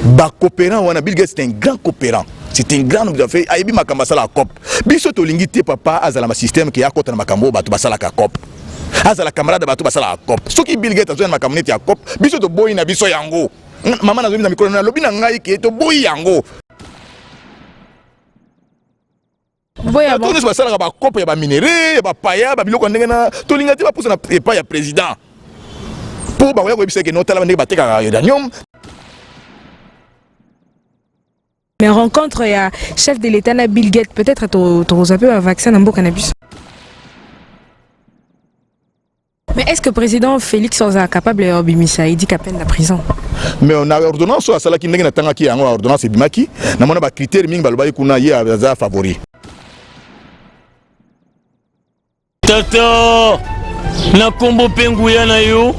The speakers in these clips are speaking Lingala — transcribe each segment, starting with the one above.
Bacoopérant wana, Bill Gates c'est un grand coopérant, c'est un grand homme d'affaires, ayebi makambo asalaka cop. Biso tolingi te papa azala ma système ke akota na makambo oyo bato basalaka cop, azala camarade bato basalaka cop. Soki Bill Gates azoya na makambo neti ya cop, biso toboyi na biso yango. Mama, nazobi na mikolo, nalobi na ngai ke toboyi yango. Bato nyonso basalaka bakope ya baminerais, ya bapaya, babiloko ya ndenge na tolinga te bapusa na epai ya président, mpo bakoya koyebisa ke notala ndenge batekaka uranium. Mais rencontre ya chef de l'État na Bill Gates, peut-être tokozwa mpe bavaccin na mboka na biso. Mais est-ce que président Félix aza capable ya obimisa Eddy Kapend na prison? Mais na ordonnance oyo asalaki, ndenge natangaki yango, ordonnance ebimaki, namona bacritère mingi balobaki kuna, ye aza favori. Tata, na nkombo mpe nguya na yo,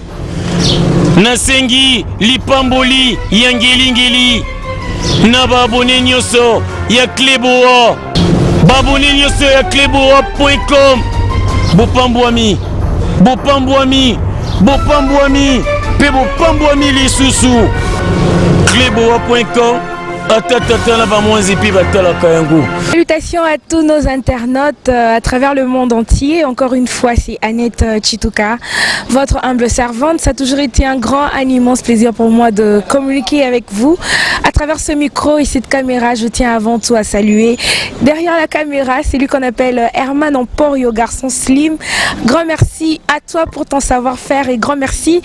nasengi lipamboli ya ngelingeli na baabone nyonso ya Cleboa, baabone nyonso ya cleboa.com. Bopambwami, bopambwami, bopambwami mpe bopambwami lisusu. Cleboa.com, ata tata na bamwanzi mpe batalaka yango. Salutations à tous nos internautes à travers le monde entier. Encore une fois, c'est Annette Chituka, votre humble servante. Ça a toujours été un grand, un immense plaisir pour moi de communiquer avec vous. À travers ce micro et cette caméra, je tiens avant tout à saluer derrière la caméra, c'est lui qu'on appelle Herman Emporio, garçon slim. Grand merci à toi pour ton savoir-faire et grand merci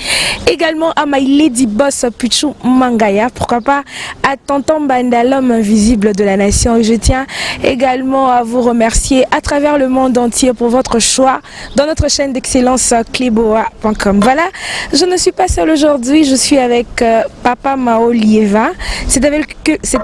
également à my lady boss Pichu Mangaya. Pourquoi pas à Tonton Banda, l'homme invisible de la nation. Et je tiens également à vous remercier à travers le monde entier pour votre choix dans notre chaîne d'excellence cleboa.com. Voilà, je ne suis pas seule aujourd'hui, je suis avec Papa Mao Lieva. C'est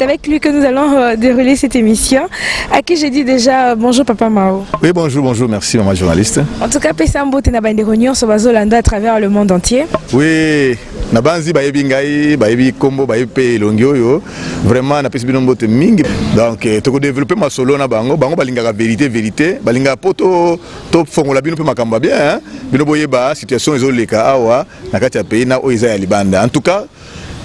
avec lui que nous allons dérouler cette émission, à qui j'ai dit déjà bonjour Papa Mao. Oui, bonjour, bonjour, merci maman journaliste. En tout cas, pesa mbote na bandeko nyonso bazolanda à travers le monde entier. Oui, na banzi bayebi ngai, bayebi kombo, bayebi mpe elongi oyo. Vraiment napesi bino mbote mingi. Donc tokodéveloppe masolo na bango. Bango balingaka vérité, vérité balingaka, mpo tofongola bino mpe makambo ya bien, hein? Bino boyeba situation ezoleka awa na kati ya pays na oyo eza ya libanda. En tout cas,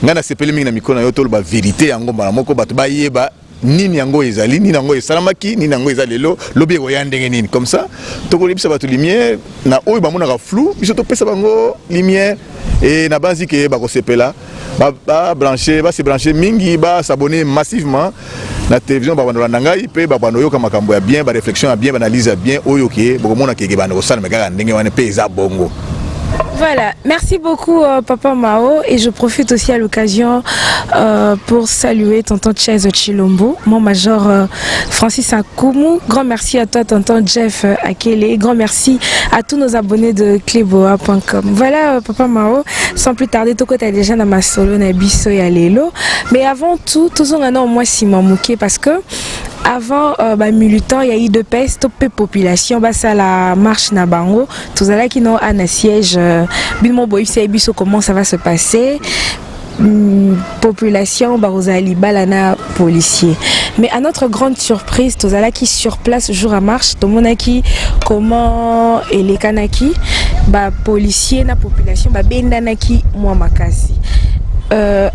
ngai nasepeli mingi na mikro na yo, toloba vérité yango mbala moko, bato bayeba nini yango ezali, nini yango esalamaki, nini yango eza lelo, lobi ekoya ndenge nini. Comme ça tokolebisa bato lumière na oyo bamonaka flou, biso topesa bango lumière e na banzi ke bakosepela, babranche, base branche mingi, basabonner massivement na télévision, babanda kolanda ngai mpe babanda oyoka makambo ya bien, baréflexion ya bien, baanalyse ya bien, oyo ke bokomona keke banda kosalema kaka ndenge wana mpe eza bongo. Voilà, merci beaucoup Papa Mao, et je profite aussi à l'occasion pour saluer Tonton Chaise Chilombo, mon major Francis Akumu. Grand merci à toi Tonton Jeff Akele et grand merci à tous nos abonnés de cleboa.com. Voilà Papa Mao, sans plus tarder, tokota déjà dans masolo na biso ya lelo. Mais avant tout, tous on a au moins Simon Mouké, parce que avant ba militant ya UDPS to pe population basala marche na bango, tozalaki no ana siège bino boyebisa biso comment ça va se passer. Population bakozala libala na policier, mais à notre grande surprise, tozalaki sur place jour à marche, tomonaki comment elekanaki, bapolicier na population babendanaki mwa makasi.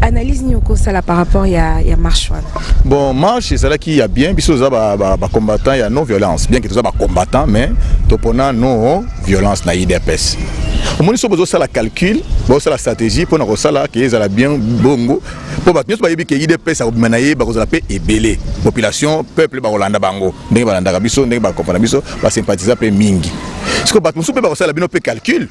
Analyse nini okosala par rapport ya marche wana? Bon, marche ezalaki ya bien. Biso toza bacombattant ya non violence, bien que toza bacombattant, mais topona non violence na UDPS. Omoni, so bozosala calcul, bozosala stratégie mpona kosala ke ezala bien bongo, mpo bato nyonso bayebi ke UDPS akobima na ye, bakozala mpe ebele, population, peuple bakolanda bango ndenge balandaka biso, ndenge bakomprendre biso, basympathiza mpe mingi. Sikoyo bato mosusu mpe bakosala bino mpe calcul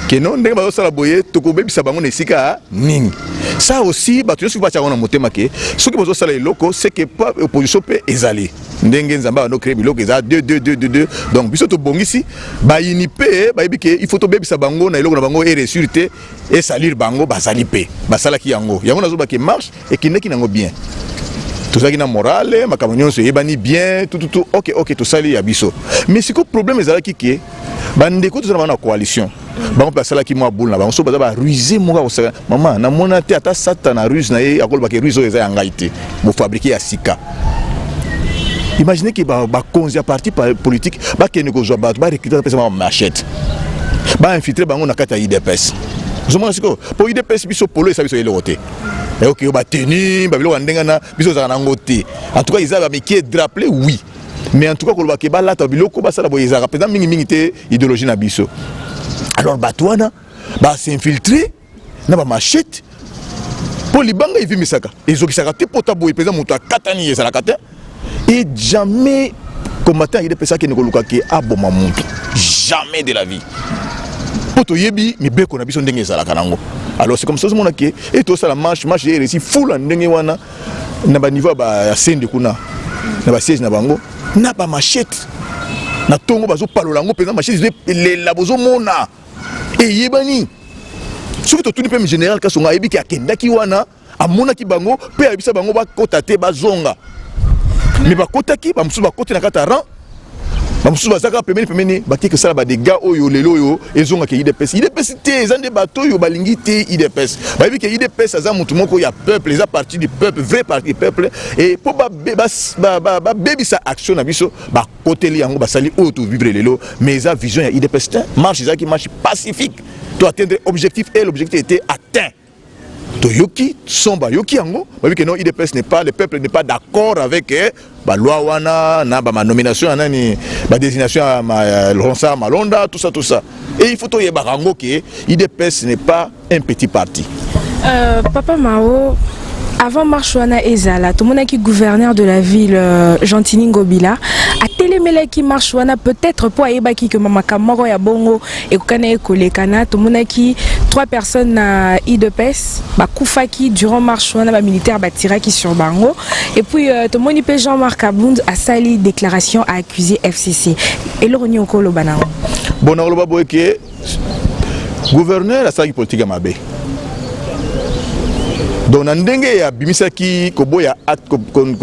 keno ndenge bazosala boye, tokobebisa bango na esika nini. Ça aussi, bato nyonso batia yango na motema ke soki bozosala eloko, c'est que pa opposition mpe ezali. Ndenge Nzambe abando créer biloko, eza 2 2 2 2 2. Donc biso tobongisi, bayini mpe bayebi ke il faut tobebisa bango na eloko na bango, eréussir te, esalir bango. Bazali mpe basalaki yango. Yango nazobake marche ekendaki nango bien, tozalaki na morale, makambo nyonso eyebani bien, tututu, ok, tosali ya biso. Mais sikoyo problème ezalaki ke bandeko toza na bango na coalition, bango mpe basalaki mwa boule na bango. So baza baruse moko akosala, mama, namona te ata sata na ruse na ye akolobaka ruse oyo eza ya ngai te, bofabriquer ya sika. Imagine ke bakonzi ya parti politique bakende kozwa bato, barecruter, bapesa bango machette, bainfiltre bango na kati ya UDPS. Ozomona sikoyo, mpo UDPS biso polo esa biso eloko te. Oke yo batenu babiloko ya ndenge wana, biso ozalaka nango te. En tout cas, eza bamike drapeau, oui, mais en tout cas koloba ke balata biloko, basala boye, ezalaka mpenza mingimingi te idéologie na biso. Alors bato wana bas'infiltre na bamachete, mpo libanga evimisaka, ezokisaka te. Pota boye mpenza, moto akatani, ezalaka te. Et jamais combattant ya UDPS akende koluka ke aboma moto, jamais de la vie, mpo toyebi mibeko na biso ndenge ezalaka nango. Alors c'est comme ça, ozomona ke e tosala marche, marche ye réussi fula ndenge wana na baniveau ya sende kuna na basiège na bango na bamachete na ntongo, bazopalola yango mpenza, machete elela, bozomona eyebani. Soki totuni mpe général Kasonga, ayebi ke akendaki wana, amonaki bango mpe ayebisa bango bakota te, bazonga. Me bakotaki, bamosusu bakoti na kati ya rang, bamosusu baza kaka pembeni pembeni, bakei kosala badégâts oyo lelo oyo ezongaka UDPS. UDPS te, eza nde bato oyo balingi te UDPS. Bayebi ke UDPS aza motu moko ya peuple, eza parti du peuple, vrai parti du peuple. E mpo babebisa action na biso, bakoteli yango, basali oyo tovivre lelo. Mais eza vision ya UDPS te. Marche ezalaki marche pacifique to atteindre objectif, et l'objectif était atteint. Toyoki son, bayoki yango, bayebi ke non, UDPS n'est pas, le peuple n'est pas d'accord avec baloi wana na bamanomination ya nani, badésignation ya Ronsard Malonda, tout ça, tout ça. Et il faut toyebaka yango ke UDPS n'est pas un petit parti. Papa Mao, avant marche wana ezala, tomonaki gouverneur de la ville, Gentini Ngobila, atelemelaki marche wana, peut-être mpo ayebaki ke makambo moko ya bongo ekokana ekolekana. Tomonaki trois personnes na UDPS bakufaki durant marche wana, bamilitaire batiraki sur bango. Et puis tomoni mpe Jean-Marc Kabund asali déclaration, a accusé FCC. Eloko nini okoloba nango? Bon, nakoloba boye ke gouverneur asalaki politique ya mabe. Donc na ndenge abimisaki koboya acte,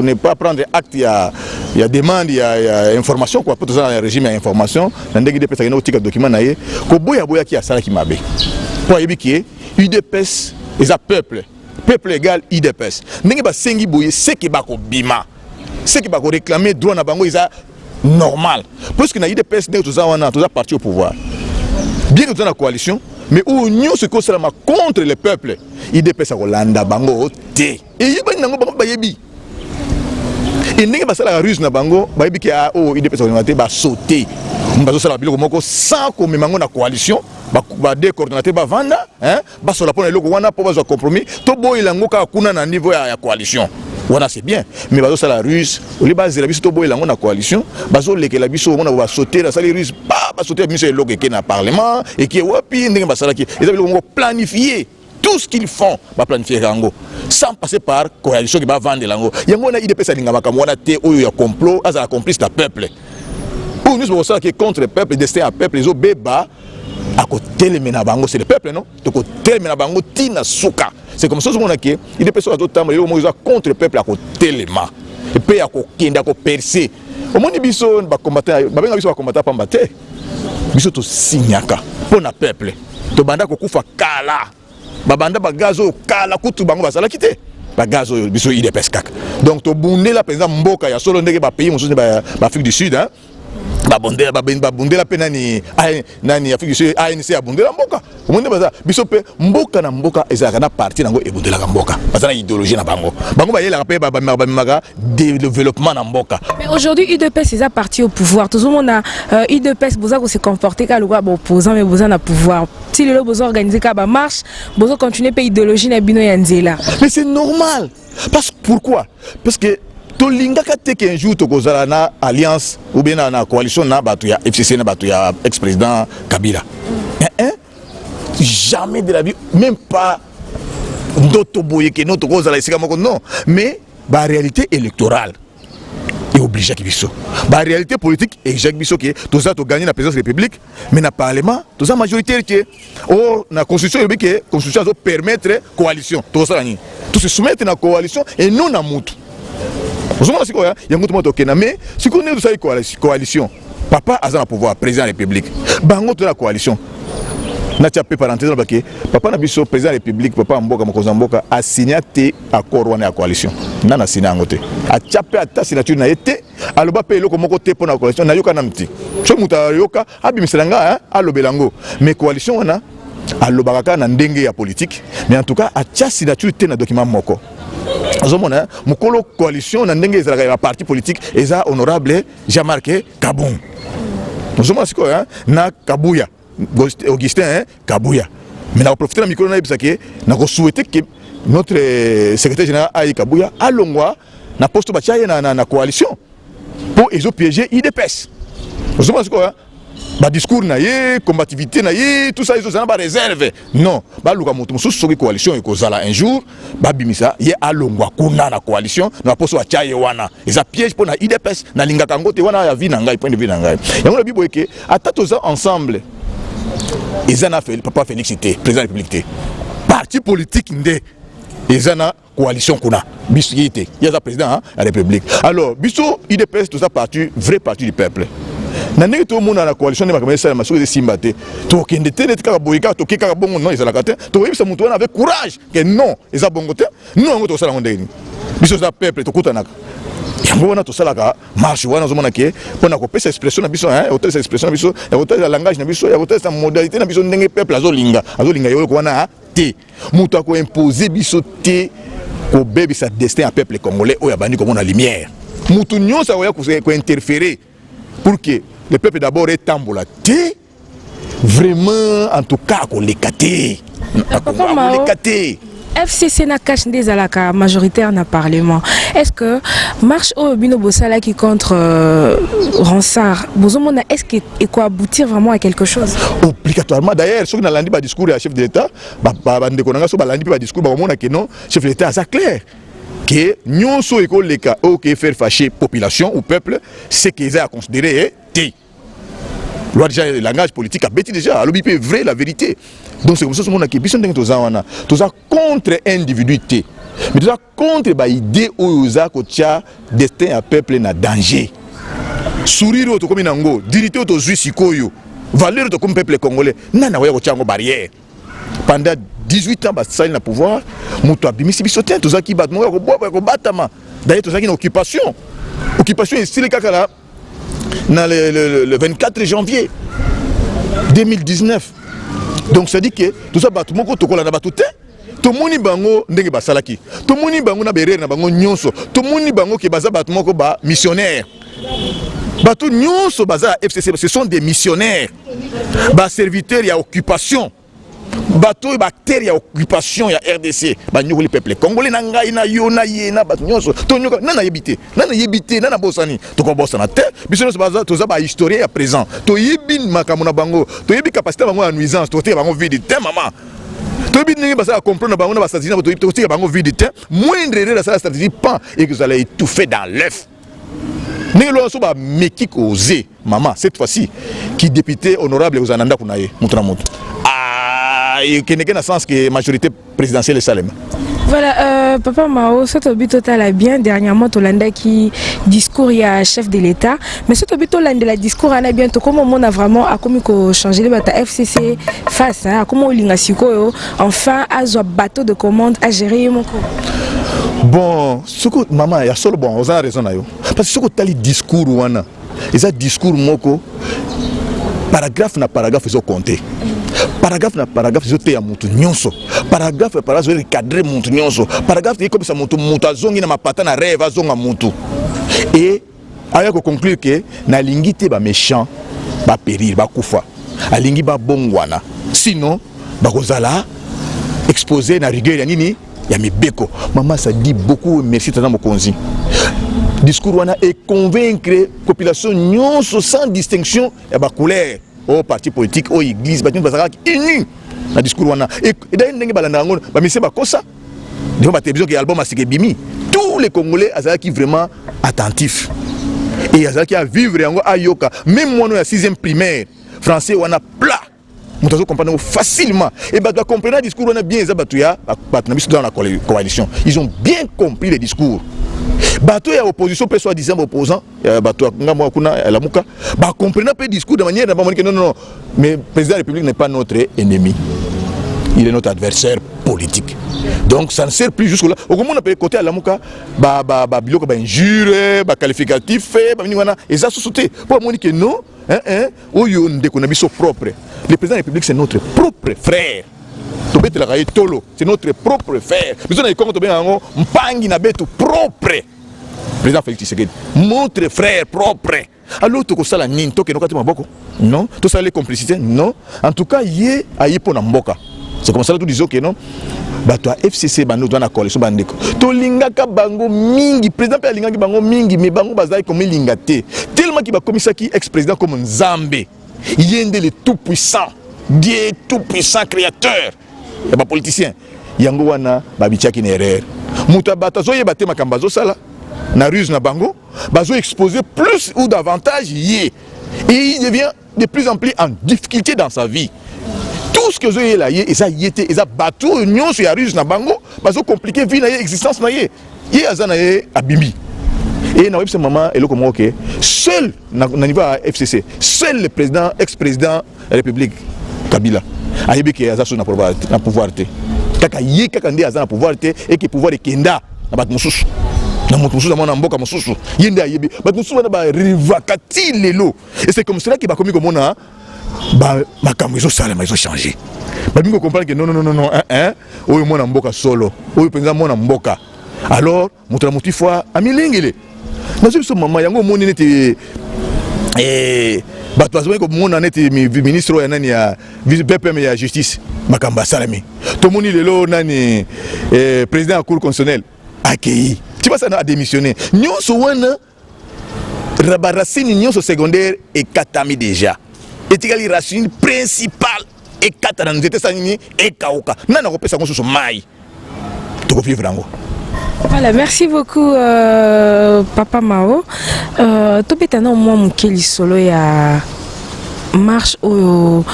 ne pas prendre acte ya demande ya information quoi, po toza na régime ya information. Na ndenge UDPS akende kotika document na ye, koboya aboyaki, asalaki mabe, mpo ayebi ke UDPS eza peuple, peuple égal UDPS. Ndenge basengi boye, seke bakobima, seke bakoréclame droit na bango, eza normal, puisque na UDPS, ndenge toza wana, toza parti au pouvoir, bien que toza na coalition, mais oyo nyonso ekosalama contre le peuple, UDPS akolanda bango te. Eyebani nango, bango bayebi. E ndenge basalaka ruse na bango, bayebi ke oyo UDPS akolinga te, basaute, bazosala biloko moko sans komema yango na coalition. Bade coordonnateur bavanda, basola mpona eloko wana mpo bazwa compromis, toboyela yango kaka kuna na niveau ya coalition wana, c'est bien. Mais bazosala ruse, olie bazela biso toboyela yango na coalition, bazolekela biso. Omona basote, basali ruse pa basote biso, eloko eke na parlement, eke wapi. Ndenge basalaki, eza biloko moko planifié. Tout ce qu'ils font, baplanifie yango sans passer par coalition ke bavandela yango. Yango wana UDPS alinga makambo wana te, oyo ya complot, azala complice na peuple. Oyo nyonso bakosalaki contre peuple, destin ya peuple ezobeba, akotelemela bango. C'est le peuple, non? Tokotelemela bango ntina suka. C'est comme ça, ozomona ke UDPS oyo azotambola, eloko moko eza contre peuple, akotelema epe akokende, akoperce. Omoni biso bacombattant, babenga biso bacombattant pamba te. Biso tosignaka mpo na peuple. Tobanda kokufa kala, babanda bagaz oyo kala, kutu bango bazalaki te, bagaz oyo biso UDPS kaka. Donc tobundela mpenza mboka ya solo, ndenge bapays mosusu, baAfrique du Sud, hein? Babundela, babundela mpe nani nani, Afrique du Sud, ANC abundela mboka. Omoni, baza biso mpe mboka na mboka ezalaka na parti nango ebundelaka mboka, baza na idéologie na bango. Bango bayelaka mpe bamemaka développement na mboka. Mais aujourd'hui, UDPS eza parti au pouvoir. Tozomona UDPS boza kose comporter kaka lokola baopposant, mais boza na pouvoir. Ti lelo boza organiser kaka bamarche, bozo continuer mpe idéologie na bino ya nzela. Mais c'est normal. Parce pourquoi? Parce que tolingaka te ke un jour tokozala na alliance ou bien na coalition na bato ya FCC, na bato ya ex président Kabila. Hein, hein? Jamais de la vie, même pas ndoto boye ke no tokozala esika moko, non. Mais baréalité électorale eobligeaki biso, baréalité politique exigeaki biso ke toza togagner na présidence république, mais na parlement toza majoritaire te. Or na constitution elobi ke constitution azopermettre coalition. Tokosala nini? Tose soumettre na coalition et non na mutu. Ozomona sikoyo yango, tomona tokenda. Mais sikoyo ndenge tosali coalition, papa aza na pouvoir, président ya république, bango toza na coalition. Natia mpe parenthèse, nalobake papa na biso président ya république, papa ya mboka, mokonzi ya mboka, asinya te accord wana ya coalition. Nani asinya yango te, atia mpe ata signature na ye te, aloba mpe eloko moko te mpo na coalition. Nayoka nanu te. Soki moto ayoka, abimisela nga, alobela yango. Mais coalition wana Alobaka kaka na ndenge ya politique, mais en tout cas atia signature te na document moko. Ozomona, mokolo coalition na ndenge ezalaka ya baparti politique eza honorable Jean-Marc Kabund. Ozomona sikoyo na Kabuya, Augustin Kabuya. Mais nakoprofite na mikolo nayebisa ke nakosouhaite ke notre secrétaire général Ayi Kabuya alongwa na poste batia ye na coalition, mpo ezopiéger UDPS. Ozomona sikoyo badiscours na ye, combativité na ye, tout ça ezozala na baréserve. Non, baluka moto mosusu. Soki coalition ekozala un jour, babimisa ye, alongwa kuna na coalition na baposo batya ye wana. Eza piège mpo na UDPS. Nalingaka yango te. Wana ya vie na ngai, point de vue na ngai. Yango nabi boye ke ata toza ensemble, eza na papa Félix te, président de la République te. Parti politique nde eza na coalition kuna, biso ye te. Ye aza président ya République. Alors biso UDPS toza parti, vrai parti du peuple. Na ndenge tomona na coalition nde makambo esalema, soki esimba te, tokende te neti kaka boye, kaka toke kaka bongo. Non, ezalaka te. Tokoyebisa moto wana avec courage ke non, eza bongo te. Non, yango tokosala yango ndenge nini? Biso eza peuple, tokutanaka yango wana, tosalaka marche wana. Ozomona ke mpona kopesa expression na biso, ya kotalisa expression na biso, ya kotalisa langage na biso, ya kotalisa modalité na biso, ndenge peuple azolinga, azolinga eloko wana te. Moto akoimpose biso te kobebisa destin ya peuple congolais oyo abandi komona lumière. Moto nyonso akoya kointerférer pour que le peuple d'abord etambola te, vraiment, en tout cas akoleka te. Akoleka te. FCC na CACH nde ezalaka majoritaire na parlement. Est ce que marche oyo bino bosalaki contre Ronsard, bozomona est ce que ekoaboutir vraiment à quelque chose? Obligatoirement. D'ailleurs, soki nalandi badiscours ya chef de l'État, bandeko na nga so balandi mpe badiscours, bakomona ke non, chef de l'État aza clair ke nyonso ekoleka oyo ke faire fâcher population ou peuple, c'est que eza ya considérer te. Loi déjà, langage politique abeti déjà, alobi mpe vrai, la vérité. Donc c'est comme ça omonaki biso ndenge toza wana, toza contre individu te, mais toza contre baidée oyo oza kotia destin ya peuple na danger. Sourire oyo tokomi nango, dignité oyo tozwi sikoyo, valeur oyo tokomi peuple congolais, nani akoya kotia yango barrière? Pendant 18 ans basali na pouvoir, moto abimisi biso te. Tozalaki bato moko ya kobwaba, ya kobatama. D'ailleurs tozalaki na occupation. Occupation esili kaka na le 24 janvier 2019. Donc c'est à dire que toza bato moko tokolanda bato te. Tomoni bango ndenge basalaki, tomoni bango na berere na bango nyonso, tomoni bango ke baza bato moko bamissionnaire. Bato nyonso baza ya FCC, ce sont des missionnaires, baserviteur ya occupation, bato oyo baacteur ya occupation ya RDC. Banyokoli peuple congolais, na ngai, na yo, na ye, na bato nyonso tonyoka. Nani ayebi te? Nani ayebi te? Nani abosani? Tokobosana te. Biso nyonso toza bahistorien ya présent. Toyebi makambo na bango, toyebi capacité na bango ya nuisance. Tokotika bango vide te, mama. Toyebi ndenge basala complot na bango na bastratégie na bango. Tokotika bango vide te. Moindre erreur, asala stratégie pan, ekozala étouffé dans l'œuf. Ndenge lwa so bameki koze, mama, cette fois-ci ki député honorable ekozala na ndako na ye, moto na moto ekendeke na sens ke majorité présidentielle esalema. Voilà, Papa Mao, so tobi totala bien, dernièrement tolandaki discours ya chef de l'État, mais so tobi tolandela discours wana bien, tokoma omona vraiment akomi kochanger bato ya FCC face, hein, akomi olinga sikoyo enfin azwa bateau de commande, agérer ye moko. Bon, soko mama ya solo, bon, oza na raison na yo, parce que soki otali discours wana, eza discours moko paragraphe na paragraphe ezokonte, paragraphe na paragraphe ezoteya motu nyonso, paragraphe na paragraphe ezorecadre motu nyonso, paragraphe ekomisa motu, moto azongi na mapata na rêve, azonga motu e aya koconclure ke nalingi te baméchant bapérir, bakufa, alingi babongwana, sinon bakozala exposé na rigueur ya nini, ya mibeko. Mama, ça dit beaucoup. Merci tata mokonzi. Discours wana econvaincre population nyonso sans distinction ya bacouleur, oyo parti politique, oyo église, bato nyonso bazalaka uni na discours wana. Edaye ndenge balandaka yango, bamisie bakosa devant batélévision ke album asika ebimi. Tous les Congolais azalaki vraiment attentif et azalaki à vivre yango, ayoka. Même mwana ya 6e primaire, français wana plat, moto azocomprendre yango facilement. Et bato bacomprena discours wana bien, eza bato ya bato na biso dans la coalition. Ils ont bien compris le discours. Bato ya opposition mpe, soi disant baopposant, bato ya ngambo kuna ya Lamuka, bacomprena mpe discours de manière na bamoni ke non, non, non, mais président de la République n'est pas notre ennemi, il est notre adversaire. politique. Donc ça ne sert plus jusque là. Okomona mpe côté ya Lamuka, babiloko, bainjure, baqualificatif, banini wana eza susu te, mpo amoni ke non, hein, oyo ndeko na biso propre. Le président de la République, c'est notre propre frère. Tobetelaka ye tolo, c'est notre propre frère. Biso na ekongo tobenga yango mpangi na betu propre. Président Félix Tshisekedi, notre frère propre. Alors tokosala nini? Tokende okati maboko? Non. Tosala complicité? Non. En tout cas, ye aye mpo na mboka. C'est comme ça. Tout disons que non, bato ya FCC, bando toza na coalition, bandeko, tolingaka bango mingi. Président mpe alingaki bango mingi, mais bango bazalaki komilinga te, tellement ki bakomisaki ex président comme Nzambe. Ye nde le tout puissant Dieu, tout puissant créateur ya bapoliticien. Yango wana babitiaki na erreur. Moto ya bato azoyeba te makambo azosala na ruse na bango, bazoexposer plus ou davantage ye, et il devient de plus en plus en difficulté dans sa vie. Tout ce que ozoyela ye, eza ye te, eza bato oyo nyonso ya ruse na bango bazocompliquer vie na ye, existence na ye. Ye aza na ye, abimi e na oyebisa mama eloko moko ke seul na niveau ya FCC, seul le président, ex président ya République Kabila ayebi ke aza so na pouvoir te. Kaka ye kaka nde aza na pouvoir te, eke pouvoir ekenda na bato mosusu, na moto mosusu amona mboka mosusu. Ye nde ayebi. Bato mosusu wana barivaka ti lelo. Et c'est comme cela ke bakomi komona makambo ezosalema, ezochanger. Babingi kocomprendre ke non, non, non, non, hein, oyo mwana mboka solo, oyo mpenza mwana mboka. Alors moto na motu ifo amilengele. Nazwi biso mama yango, omoni neti bato bazomaki komona neti ministre oyo ya nani, ya PPM ya justice, makambo asalami. Tomoni lelo nani, président ya Cour constitutionnelle akei ti basana adémissionné. Nyonso wana, baracine nyonso secondaire ekatami déjà, etikali racine principale ekata na nzete. Esala nini? Ekauka. Nani akopesa yango susu mai? Tokovivre yango. Voilà, merci beaucoup Papa Mao. Tobeta na mwa moke lisolo ya marche oyo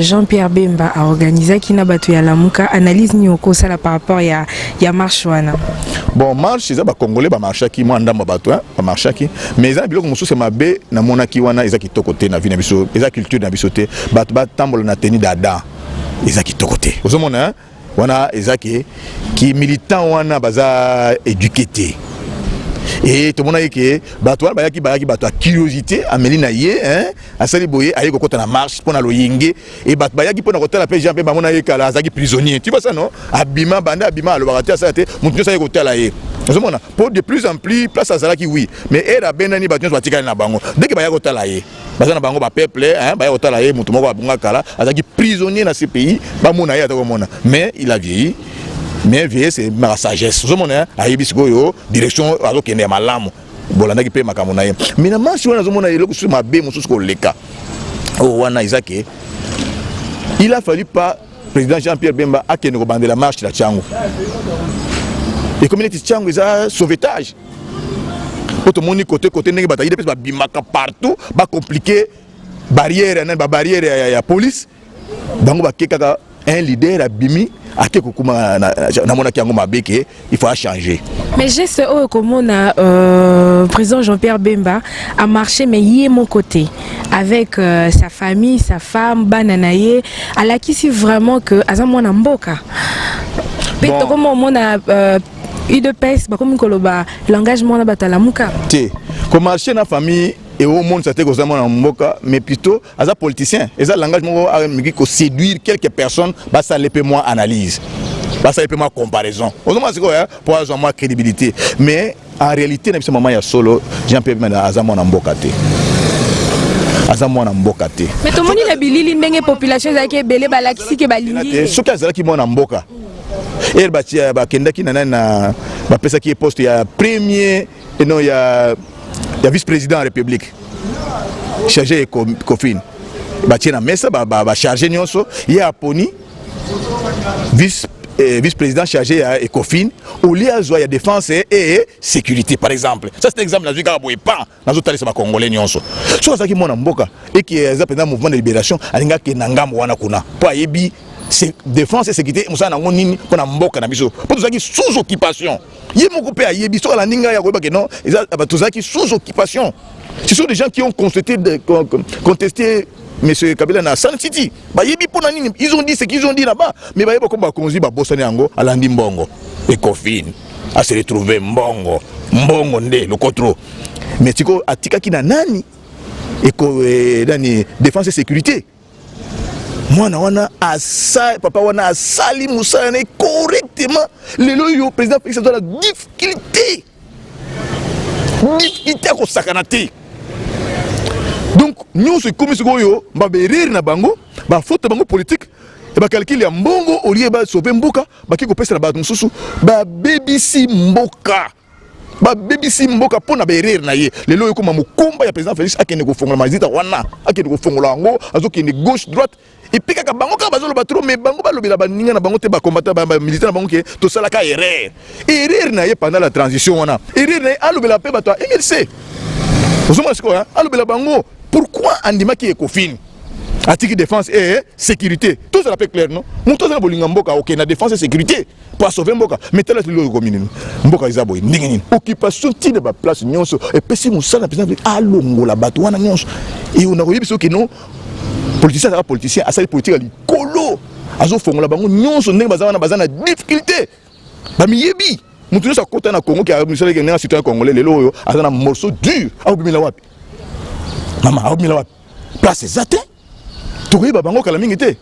Jean-Pierre Bemba aorganisaki na bato ya Lamuka. Analyse nini okosala par rapport ya marche wana? Bon, marche eza, bacongolais bamarchaki, mwa ndambo ya bato bamarchaki, mais eza na biloko mosusu ya mabe namonaki wana. Eza kitoko te na vie na biso, eza culture na biso te. Bato batambola na tenue d'Adam, eza kitoko te. Ozomona wana eza ke ki militant wana baza éduqué te. E tomonaki ke bato wana bayaki bato ya curiosité. Ameli na ye, hein, asali boye, aye kokɔta na marche mpo na loyenge. E bato bayaki mpo na kotala mpe Jean mpe bamona ye kala azalaki prisonnier. Tu vois ça, non? Abima, banda abima, alobaka te, asala te. Moto nyonso aye kotala ye. Ozomona mpo de plus en plus place azalaki, oui, mais ere abendani, bato nyonso batikali na bango. Dès que baya kotala ye, baza na bango bapeuple, baya kotala ye, moto moko abunga kala, azalaki prisonnier na ce pays, bamona ye ata komona. Mais il a vieilli, mais vieillesse emaka sagesse. Ozomona ayebi sikoyo direction azokende ya malamu. Bolandaki mpe makambo na ye. Mais na marche wana, azomona eloko susu mabe mosusu koleka oyo wana eza ke il a fallu pas président Jean Pierre Bemba akende kobandela marche na Tshangu. Ekomi neti Tshangu eza sauvetage, po tomoni kote kote ndenge bato ayide mpe babimaka partout, bacompliquer barrière ya nani, babarrière ya police. Bango bake kaka, un leader abimi, ake kokuma. Namonaki yango mabe ke il faut achanger. Mais geste oyo komona président Jean-Pierre Bemba a marché, mais ye mon côté avec sa famille, sa femme, bana na ye, alakisi vraiment que aza mwana mboka mpe. Bon. Tokoma omona UDPS bakomi koloba langage mwana bato alamuka. Te, komarcher na famille eomonisa te koza mwana mboka, mais plutôt aza politicien. Eza langage moko ameki koséduire quelques personnes, basala mpe mwa analyse, basala mpe mwa comparaison. Ozomona sikoyo mpo azwa mwa crédibilité. Mais en réalité, na biso mama ya solo, Jean Pierre Bemba aza mwana mboka te, aza mwana mboka te. Mais tomoni na bilili ndenge population ezalaki ebele, balakisi ke balingi te. Ye. Soki azalaki mwana mboka, ere bakendaki na nani, na bapesaki ye poste ya premier, non, ya vice président ya République chargé Ecofin, batie na mesa bacharge nyonso, ye aponi vice président chargé ya Ecofin au lieu azwa ya défense et sécurité, par exemple. Ça, c'est exemple nazwi kaka boye pan, nazotalisa bacongolais nyonso. Soki azalaki mwana mboka, eke eza mpenza mouvement de libération, alingi akende na ngambo wana kuna, mpo ayebi défense et sécurité mosala nango nini mpo na mboka na biso, mpo tozalaki sous occupation. Ye moko mpe ayebi. Soki alandi ngai, akoyeba ke non, tozalaki sous occupation. Ce sont des gens qui ont contesté Monsieur Kabila na Sun City. Bayebi pona nini? Ils ont dit ce qu'ils ont dit là-bas, mais bayebi comme bakonzi babosani yango. Alandi mbongo, Ecofin a se retrouver mbongo, mbongo nde lokotro. Mais tiko atikaki na nani? Eko nani? Défense et sécurité. Mwana wana asa, papa wana asali mosala na ye correctement. Lelo oyo président Félix aza na difficulté ya kosakana te. Donc nyonso ekomi sikoyo baberere na bango, bafaute bango politique ya bacalcul ya mbongo. Au lieu basauver mboka, baki kopesa na bato mosusu, babebisi mboka, babebisi mboka mpo na baerreur na ye. Lelo oyo ekoma mokumba ya président Félix akende kofongola mazita wana, akende kofongola yango, azokende gauche, droite. Et puis kaka bango kaka bazoloba trop, mais bango balobela baninga na bango te, bacombattant, bamilitaire na bango ke tosalaka erreur. Erreur na ye pendant la transition wana, erreur na ye, alobela mpe bato ya MLC. Ozomona sikoyo, alobela bango pourquoi andimaki Ecofin, atiki défense et sécurité. Tozala mpe clair, non? Moto aza na bolinga mboka, okende na défense et sécurité po asauver mboka. Mais tala lelo ekomi nini? Mboka eza boye ndenge nini? Occupation ntina baplace nyonso. Epesi mosala na président alongola bato wana nyonso. E nakoyebi soki non, politicien azalaka politicien, asali politique ya likolo, azofongola bango nyonso ndenge baza wana, baza na difficulté, bamiyebi. Moto nyonso akota na Congo ke misalaki ndenge citoyen congolais, lelo oyo aza na morceau dur. Akobimela wapi, mama? Akobimela wapi? Place eza te. Tokoyeba bango kala mingi te.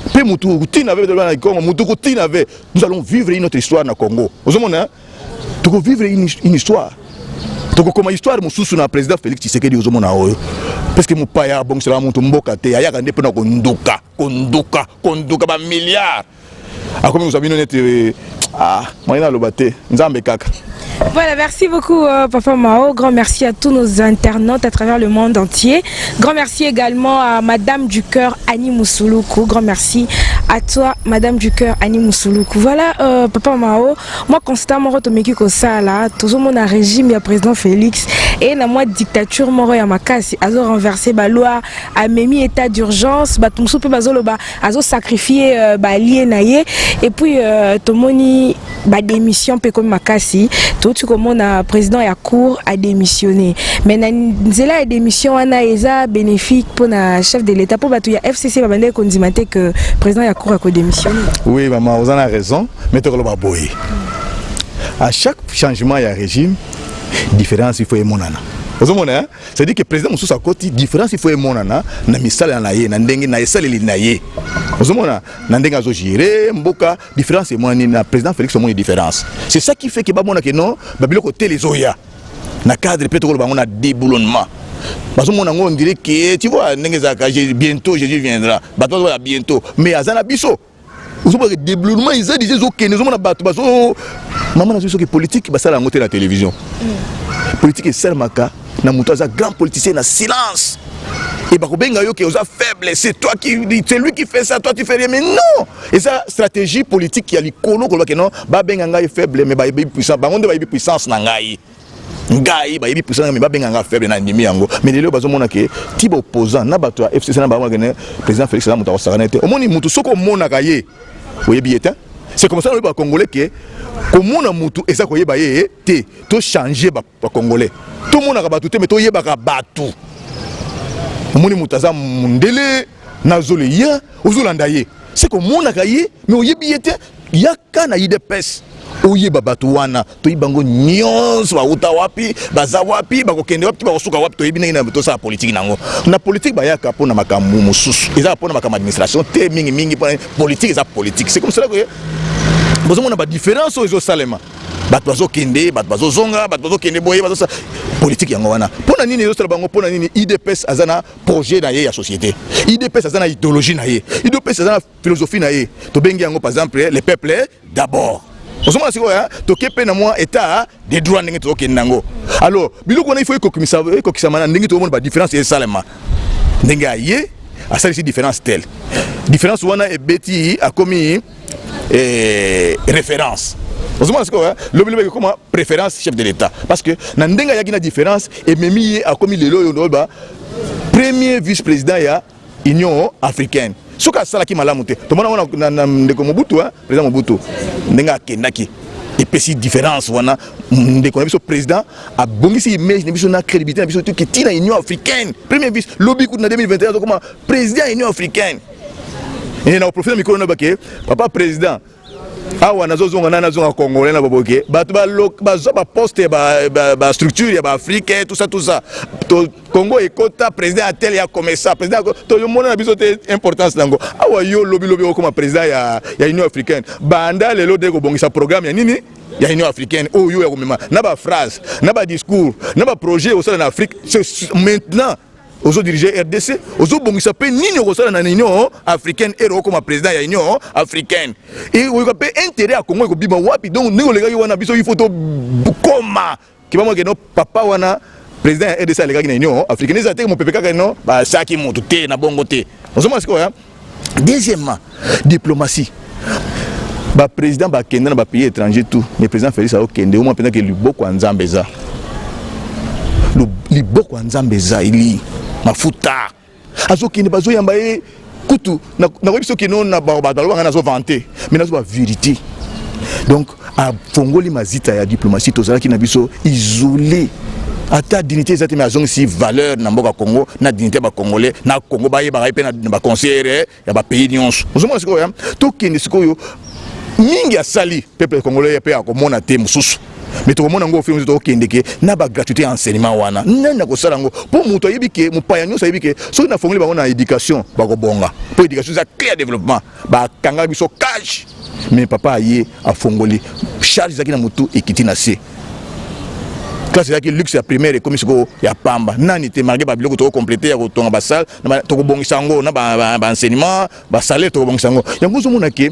Mpe mutu kotina ve na Congo, mutu kotina ve, nous allons vivre une autre histoire na Congo. Ozomona, tokovivre une histoire, tokokoma histoire mosusu na président Félix Tshisekedi. Ozomona oyo, parce que mopaya abongiselaka moto mboka te, ayaka nde mpona konduka, konduka, konduka bamilliard. Akomi kozwa bino neti, ah, moyen aloba te, Nzambe kaka. Voilà, merci beaucoup Papa Mao. Grand merci à tous nos internautes à travers le monde entier. Grand merci également à Madame du Cœur Annie Moussouloukou. Grand merci à toi, Madame du Cœur Annie Moussouloukou. Voilà, Papa Mao, moi constamment retomeki kosala, toujours mon régime ya président Félix et na moi dictature moko ya makasi, azo renverser ba loi, amemi état d'urgence, bato mosusu pe bazoloba azo sacrifier ba allié na ye. Et puis tomoni ba démission pe comme makasi, touti komona président ya cour a démissionné. Mais na nzela ya démission wana eza bénéfique mpona chef de l'État, mpo bato ya FCC babandaki kondima te que président ya cour akodémissionner. Oui mama, oza na raison, mais tokoloba boye: à chaque changement ya régime, différence il faut emonana. Ozomona, hein? C'est-à-dire que président mosusu akoti, différence il faut emonana na misala na ye, na ndenge na esaleli na ye. Ozomona na ndenge azogérer mboka, différence emonani na président Félix. Omoni différence, c'est ça qui fait que bamona ke non, babiloko tele ezoya na cadre mpe tokoloba bango na déboulonnement. Bazomona yango, on dirait que, tu vois, ndenge ezalaka, bientôt Jésus viendra, bato bazoya bientôt, mais aza na biso. Ozomona déboulonnement eza déjà, ezokende. Ozomona bato bazo, mama, nazwi soki politique basala yango te na télévision. Politique esalemaka na moto aza grand politicien na silence. Et bakobenga yo ke oza faible, c'est toi qui, c'est lui qui fait ça, toi tu fais rien. Mais non, eza stratégie politique ya likolo. Koloba ke non, babenga ngai faible, mais bayebi puissance bango nde, bayebi puissance na ngai. Ngai bayebi puissance, mais babenga ngai faible, na ndimi yango. Mais lelo bazomona ke ti baopposant na bato ya FCC na bango kene président Félix aza moto akosakana te. Omoni motu, soki omonaka ye, oyebi ye te. C'est comme ça oyebi bacongolais ke komona motu eza koyeba ye te. Tochange bacongolais, tomonaka bato te, mais toyebaka bato. Omoni moto aza mondele, nazoleya, ozolanda ye, se komonaka ye, mais oyebi ye te. Yaka na UDPS, oyeba bato wana. Toyebi bango nyonso, bauta wapi, baza wapi, bakokende wapi, bakosuka wapi. Toyebi ndenge na tosala politike nango. Na politike bayaka mpona makambo mosusu, eza mpona makambo administration te mingimingi. Mpona politike, eza politique. C'est comme cela que bozomona badifférence oyo ezosalema. Bato bazokende, bato bazozonga, bato bazokende boye, bazosala politike yango wana. Mpo na nini ezosala bango? Mpo na nini? UDPS aza na projet na ye ya société, UDPS aza na idéologie na ye, UDPS aza na philosophie na ye. Tobengi yango par exemple le peuple d'abord. Ozomona sikoyo, toke mpe na mwa état de droit, ndenge tozokende yango. Alors biloko wana il faut ekokisama na ndenge tokomona badifférence esalema, ndenge aye asalisi différence telle différence wana ebeti, akomi référence. Ozomona sikoyo, lobi lobi ekokoma préférence chef de l'État, parce que na ndenge ayaki na différence, ememi ye akomi lelo oyo ndoba premier vice président ya Union africaine. Soki asalaki malamu te, tomona ngo na ndeko Mobutu, président Mobutu, ndenge akendaki. Epesi différence wana. Ndeko na biso président abongisi image na biso na crédibilité na biso toki ntina Union africaine. Premier vice lobi kutu na 2021 azokoma président ya Union africaine. E na koprofite mikolo na bake papa président awa nazozonga nani, nazonga congolais na baboke bato bazwa baposte ya bastructure ya baafrique, tout ça, tout ça. Congo ekota président ya tel ya comesa président, toyomona na biso te importance nango. Awa yo lobi lobi okoma président ya Union africaine, banda lelo de kobongisa programme ya nini ya Union africaine oyo ya komema na baphrase, na badiscours, na baprojet osala na Afrique. Maintenant ozodirige RDC, ozobongisa mpe nini okosala na Union africaine. Ere okoma président ya Union africaine, oyoka mpe intérêt ya Congo ekobima wapi? Donc ndenge olekaki wana, biso il faut tokoma kibamwake no papa wana président ya RDC alekaki na Union africaine. Eza te mopepe kaka no basaki motu te na bongo te. Ozomona sikoyo. Deuxièmement, diplomatie. Baprésident bakende na bapays étranger tout, mais président Félix aokende omwa mpenza ke liboko ya Nzambe eza, liboko ya Nzambe eza eli mafuta. Azokende, bazoyamba ye. Kutu nakoyebi soki no na bato balobanga nazovante, mais nazoba vérité. Donc afongoli mazita ya diplomatie. Tozalaki na biso isolé, ata dignité eza te, mais azongisi valeur na mboka Congo na dignité ya bacongolais na Congo. Bayebaka ye mpe na baconseillere ya bapays nyonso. Ozomona sikoyo, tokende sikoyo mingi asali peuple congolais mpe akomona te mosusu, mais tokomona yango ofimi. Tokokende ke na bagratuité ya enseignement wana, nani akosala yango? Mpo moto ayebi ke mopaya nyonso ayebi ke soki nafongoli bango na éducation, bakobonga, mpo éducation eza clé ya développement. Bakanga biso cage, mais papa aye afongoli charge ezalaki na motu, ekiti na se. Classe ezalaki luxe ya primaire, ekomi sikoyo ya pamba. Nani te, malgré babiloko tokocompléter ya kotonga basale, tokobongisa yango na baenseignement, basalaire tokobongisa yango. Yango ozomona ke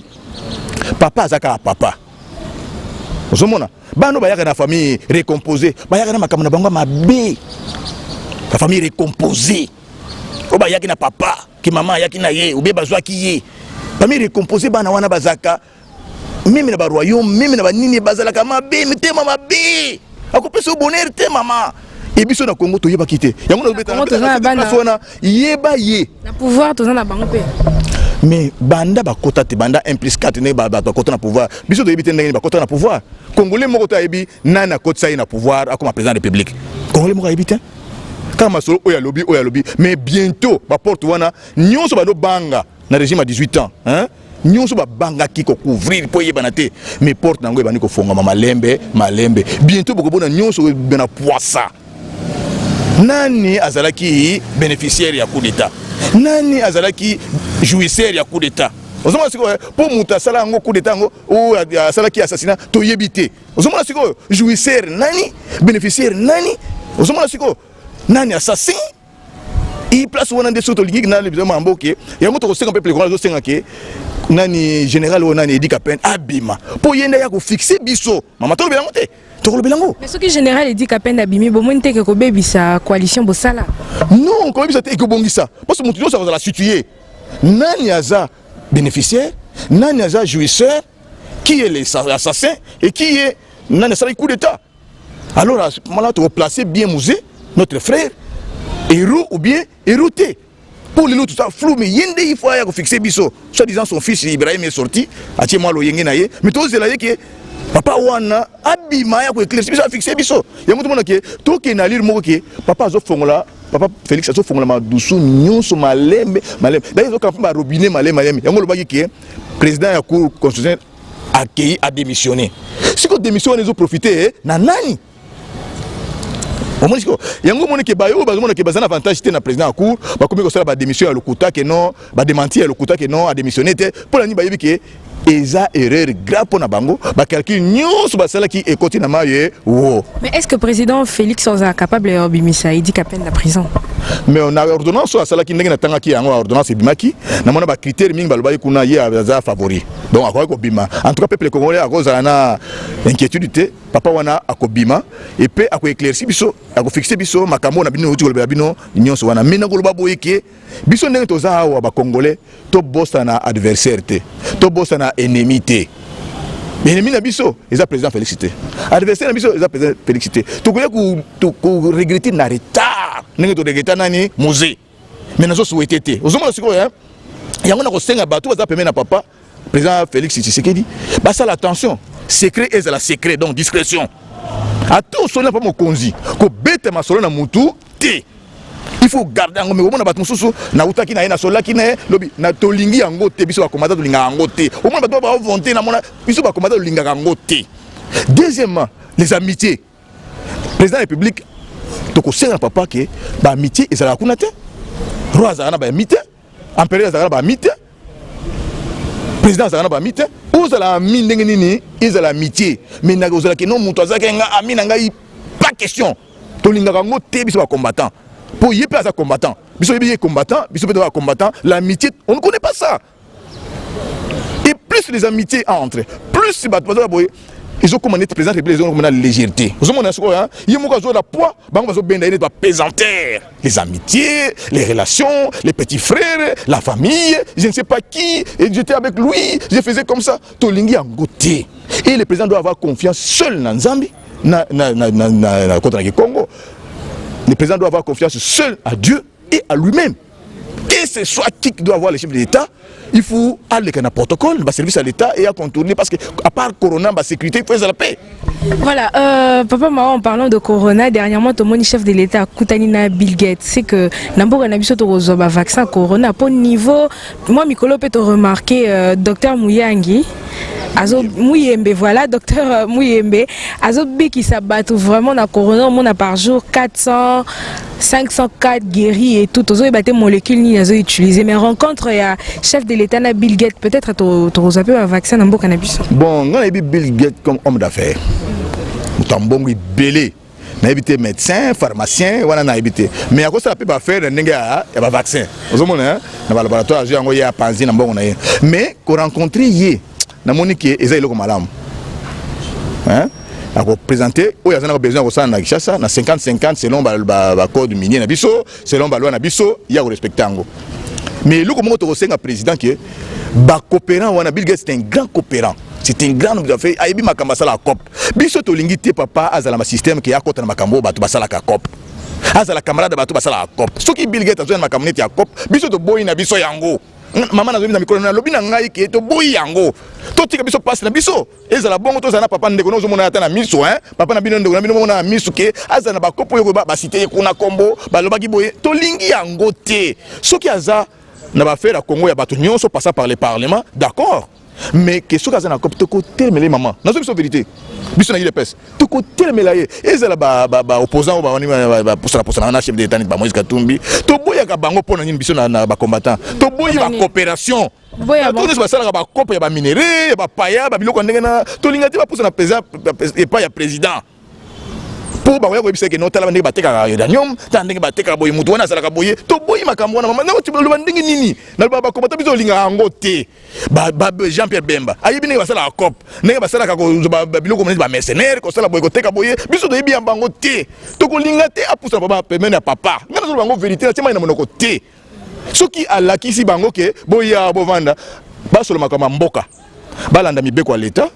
papa aza kaka papa. Ozomona bana bayaka na famille recomposée, bayaka na makambo na bango ya mabe. La famille recomposée oyo bayaki na papa ke mama ayaki na ye obie bazwaki ye, famille recomposée, bana wana bazalaka même na baroyaume, même na banini, bazalaka mabe, mitema mabe. Akopesa yo bonheur te mama. E biso na Congo toyebaki te yango. Place wana yeba ye. Na pouvoir toza na bango mpe. Mais banda bakota te, banda 1 plus 4, ndenge bato bakota na pouvoir, biso toyebi te ndenge nini bakota na pouvoir. Congolais moko to ayebi nani akotisa ye na pouvoir akoma président de République? Congolais moko ayebi te. Kaka masolo oyo alobi, oyo alobi. Mais bientôt baporte wana nyonso bandobanga na régime ya 18 ans, hein? Nyonso babangaki kocouvrir mpo eyebana te, mais porte na yango ebandi kofongama malembe malembe. Bientôt bokobona nyonso na poisa. Nani azalaki bénéficiaire ya coup d'état? Nani azalaki jouisseur ya coup d'état? Ozomona sikoyo, mpo moto asala yango coup d'état yango, oyo asalaki assassinat, toyebi te. Ozomona sikoyo jouisseur nani, bénéficiaire nani? Ozomona sikoyo nani assassin i place wana. Nde soki tolingi nani biso mamboke yango, tokosenga mpe peuple azosenga ke nani, général oyo nani, Eddy Kapend abima, mpo ye nde aya kofixe biso. Mama, tolobela yango te, tokolobela yango. Mais soki général Eddy Kapend abimi, bomoni te ke kobebisa coalition bosala? Non, kobebisa te, ekobongisa, parce que moto nyonso akozala situé nani aza bénéficiaire, nani aza jouisseur, qui est l'assassin et qui est nani asalaki coup d'état. Alors mala tokoplace bien Mzee, notre frère, héros ou bien héros te. Pour lelo tout ça flou, mais ye nde il faut aya kofixe biso. Soit disant son fils Ibrahim est sorti, atie mwa loyenge na ye, mais tozela ye ke papa wana abima, aya koéclaircir biso, afixe biso yango. Tomona ke tokende na lire moko ke papa azofongola, papa Félix azofongola madusu nyonso malembe malembe. D'ailleurs ezokanga mpe barobinet malembe malembe. Yango olobaki ke président ya Cour constitutionnelle akei adémissionné. Sikoyo démission wana ezoprofite na nani? Omoni sikoyo yango, omoni ke bayo oyo bazomona ke baza na avantage te na président ya cour, bakomi kosala badémission ya lokuta ke non, badémenti ya lokuta ke non, adémissionné te. Mpo na nini? Bayebi ke eza erreur grave mpo na bango. Bacalcul nyonso basalaki ekoti na maye wo. Mais est ce que président Félix aza capable ya obimisa Eddy Kapend na prison? Mais na ordonnance oyo asalaki, ndenge natangaki yango, ordonnance ebimaki, namona bacritère mingi balobaki kuna, ye aza favori, donc akoki kobima. En tout cas peuple congolais akozala na inquiétude te. Papa wana akobima epe akoéclairci biso, akofixe biso makambo na bino outi kolobela bino nyonso wana. Mais nakoloba boye ke biso ndenge toza awa bacongolais, tobosana adversaire te, tobosana ennemi te. Ennemi na biso eza président Félix te, adversaire na biso eza président Félix te. Tokoya koregretter na retard ndenge toregreta nani, Mzee, mais nazosouhaite te. Ozomona sikoyo yango, na kosenga bato baza pembeni na papa président Félix Tshisekedi basala attention. Secret ezala secret, donc discrétion. Ata osoli na pa mokonzi, kobeta masolo na mutu te. Il faut garder yango. Mais omona bato mosusu, nautaki na ye, nasololaki na ye lobi na, tolingi yango te. Biso bakomata, tolingaka yango te. Omona bato baovonte, namona biso bakomata, tolingaka yango te. Deuxièmement, les amitiés. Président de la République, tokosenga na papa ke baamitié ezalaka kuna te. Roi azalaka na baami te, empereur azalaka na baami te, président azalaka na baami te. Ozala ami ndenge nini, ezala amitié, mais ozalaki no moto azalaki nga ami na ngai, pas question. Tolingaka yango te, biso bacombattant, mpo ye mpe aza combattant. Biso yebi ye combattant, biso mpe toza combattant. L'amitié, on ne connaît pas ça. Et plus les amitiés entrent, plus bato baza boye, ezokóma neti président République ezokóma na légèreté. Ozomona sikoyo ye moko azola poids, bango bazobenda ye neti bapesanteur. Les amitiés, les relations, les petits frères, la famille, je ne sais pas qui, et j'étais avec lui, je faisais comme ça, tolingi yango te. Et le président doit avoir confiance seul na Nzambe, na kota na Congo. Le président doit avoir confiance seul à Dieu et à lui-même. Que ce soit qui doit avoir le chef de l'État, il faut aller na protocole, ba service à l'État et à contourner, parce que à part corona, ba sécurité, il faut la paix. Voilà, papa Mao, en parlant de corona, dernièrement, tout le monde, chef de l'État akutani na Bill Gates, c'est que na mboka na biso tokozwa ba vaccin corona po niveau moi mikolo peut remarquer docteur Muyangi azo Muyembe, voilà, docteur Muyembe azobikisa bato vraiment na corona. Omona par jour 400, 504 guéris et tout. Tozoyeba te molécule nini azoutiliser, mais rencontre ya chef de l'État na Bill Gates, peut-être tokozwa mpe bavaccin na mboka na biso. Bon, nga nayebi Bill Gates comme homme d'affaires, moto ya mbongo ebele. Nayebi te médecin, pharmacien wana, nayebi te, mais akosala mpe baaffaire na ndenge ya bavaccin. Ozomona na balaboratoire, azwi yango, ye apanzi na mbongo na ye. Mais korencontre ye, namoni ke eza eloko malamu akoprésente oyo aza na besoin ya kosala na Kinshasa na 50-50, selon bacode minier na biso, selon baloi na biso, ye akorespecte yango. Mais eloko moko tokosenga président ke bacoopérant wana, Bill Gates, c'est un grand coopérant, c'est un grand homme d'affaires, ayebi makambo asalaka coop. Biso tolingi te papa azala ma système ke akota na makambo oyo bato basalaka coop, azala camarade bato basalaka coop. Soki Bill Gates azoya na makambo neti ya coop, biso toboyi na biso yango. Mama, nazobi na mikolo, nalobi na ngai ke toboyi yango. Totika biso mpasi na biso, ezala bongo. Tozala na papa ndeko, ozomona ata na miso, hein, papa na bino, ndeko na bino, mona na miso ke azala na bakopo oyo basite ye kuna, kombo balobaki boye, tolingi yango te. Soki aza na baaffaire ya Congo ya bato nyonso, passant par le Parlement, d'accord, mais ke soki aza na coop, tokotelemela ye. Mama, nazo biso vérité, biso na UDPS tokotelemela ye. Ezala baopposant oyo bapusana na chef de l'État neti bamoïse Katumbi, toboyaka bango. Mpo na nini? Biso na bacombattant toboyi bacoopération nyonso basalaka, bakope ya baminerai, ya bapaya, babiloko ya ndenge na. Tolinga te bapusana epai ya président, mpo bakoya koyebisa eke notala ndenge batekaka uranium, tala ndenge batekaka boye, motu wana azalaka boye. Toboyi makambo wana. Mama, loba ndenge nini naloba, bakomata biso olingaka yango te. Jean Pierre Bemba ayebi ndenge basalaka coop, ndenge basalaka biloko neti bamercenaire, kosala boye, koteka boye. Biso toyebi ya bango te, tokolinga te apusana papa pembeni ya papa. Ngai nazoloba bango vérité, natie mai na monoko te. Soki alakisi bango ke boya, bovanda, basolo makambo ya mboka, balanda mibeko ya leta,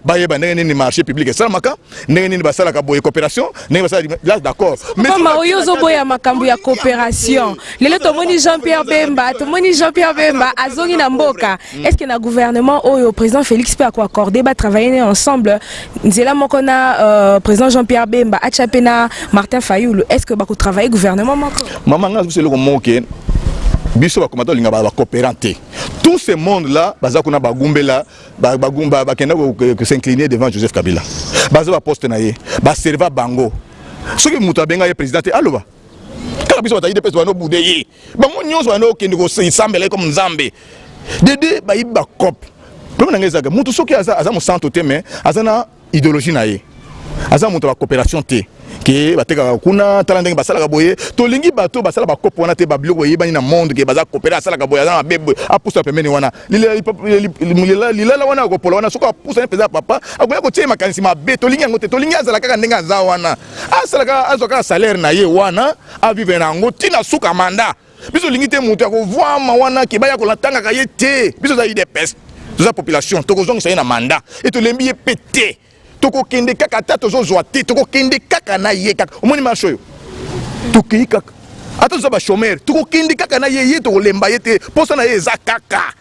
bayeba ndenge nini marché public esalamaka, ndenge nini basalaka boye coopération, ndenge basalaka là, d'accord. Mama, oyo ozoboya makambo ya coopération. Lelo tomoni Jean Pierre Bemba, tomoni Jean Pierre Bemba azongi na mboka. Est ce que na gouvernement oyo, président Félix mpe akoaccorde batravaille ensemble nzela moko na président Jean Pierre Bemba, atya mpe na Martin Fayulu? Est ce que bakotravaille gouvernement moko? Mama, nga biso eloko moko ke biso bakomata, olinga bacoopérant te. Tout ce monde là baza kuna, bagumbela, bagumba, bakenda s'incliner devant Joseph Kabila, baza baposte na ye, baserva bango. Soki moto abenga ye président te, aloba kaka biso bato UDPS bando bude ye, bango nyonso bando okende kosambela ye comme Nzambe. Dede bayibi bacoop. Problème na ngai ezalaka moto soki aza mosanto te, mais aza na idéologie na ye, aza moto ya bacoopération te, ke batekaka kuna, tala ndenge basalaka boye. Tolingi bato basala bakopo wana te, babiloko eyebani na monde ke baza coopérer, asalaka boye, aza mabe boye, apusa pembeni wana lilala wana, akopola wana. Soki apusani mpenza, papa akoya kotia ye makanisi mabe. Tolingi yango te. Tolingi azala kaka ndenge aza wana, asalaka, azwa kaka salaire na ye wana, avivre na yango ntina suka mandat. Biso olingi te moto ya kovwama wana ke baya kolatangaka ye te. Biso oza UDPS, toza population, tokozongisa ye na mandat e. Tolembi ye mpe te, tokokende kaka. Ata tozozwa te, tokokende kaka na ye kaka. Omoni marche oyo, tokei kaka. Ata toza bachômeur, tokokende kaka na ye. Ye tokolemba ye te, mposa na ye eza kaka.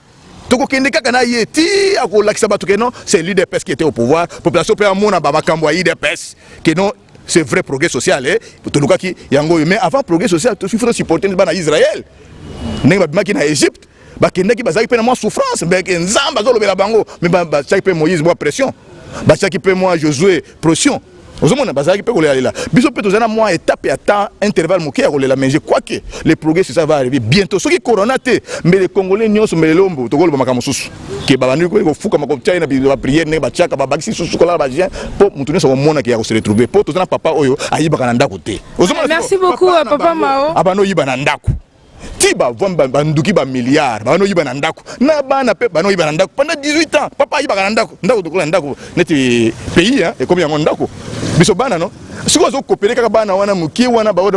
Tokokende kaka na ye ti akolakisa bato ke non, c'est l'UDPS qui était au pouvoir. Population mpe amona bamakambo ya UDPS ke non, c'est vrai progrès social, eh? Tolukaki yango oyo. Mais avant progrès social, il faut supporter bana Israël ndenge babimaki na Égypte, bakendaki, bazalaki mpe na mwa souffrance, mbeke Nzambe azolobela bango, mais batiaki mpe Moïse mwa pression, batiaki mpe mwa Josué pression. Ozomona bazalaki mpe kolelalela. Biso mpe toza na mwa étape ya temps, intervalle moke ya kolela, mais je crois que le progrès social va arriver bientôt. Soki corona te, mbele Congolais nyonso, mbele lombo tokoloba makambo mosusu ke babandi kofukama, kotia ye na baprière ndenge batiaka, babakisi susu kolala bagien, mpo motu nyonso akomonaki ya kose retrouver, mpo toza na papa oyo ayibaka na ndako te. Merci beaucoup, papa Mao. Abandi oyiba na ndako ti bavwami, banduki bamilliard, babandi oyiba na ndako na bana mpe bandi oyiba na ndako pendant 18 ans. Papa ayibaka na ndako, ndako tokola ndako neti pays ekomi yango ndako biso bana no. Sikoyo azokopele kaka bana wana mokie wana, baoyo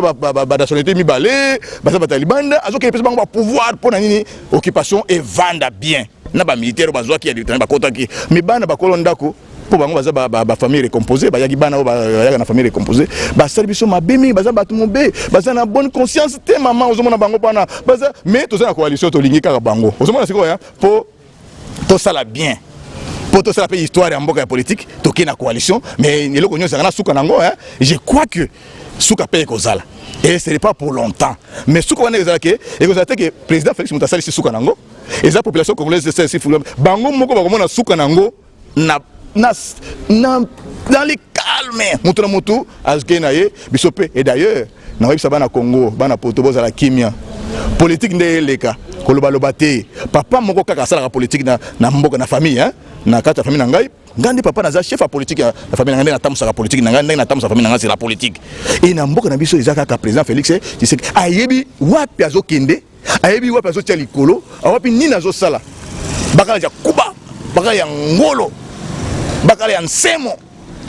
banationalité mibale, baza bato ya libanda, azokende pesa bango bapouvoir. Mpo na nini? Occupation evanda bien na bamilitaire oyo bazwaki ya lieutenant, bakotaki, mais bana bakolo ndako, mpo bango baza bafamille recomposé, bayaki bana oyo bayaka na famille recomposé, basali biso mabe mingi. Baza bato mobe, baza na bonne conscience te. Mama, ozomona bango mpana baza, mais toza na coalition, tolingi kaka bango. Ozomona sikoyo, mpo tosala bien, mpo tosala mpe histoire ya mboka ya politique, tokei na coalition. Mais eloko nyonso ezalaka na suka nango. Je crois que suka mpe ekozala, et ce n'est pas pour longtemps. Mais suka wana ekozala ke ekozala te ke président Félix moto asalisi suka nango, eza population congolaise esalisi. Bango moko bakomona suka nango na dans le calme, moto na moto azokei na ye, biso mpe. Et d'ailleurs, nakoyebisa bana Congo, bana Poto, bozala kimia. Politique nde eleka kolobaloba te. Papa moko kaka asalaka politique na mboka, na famille, hein? Na kati ya famille na ngai, ngai nde papa, naza chef ya politique ya famille na ngai. Ndenge natambusaka politique na ngai, ndenge natambusaka famille na ngai, c'est la politique. E na mboka na biso eza kaka président Félix Tshisekedi ayebi wapi azokende, ayebi wapi azotia likolo, awapi nini azosala. Bakala ya kuba, bakala ya ngolo, bakala ya nsemo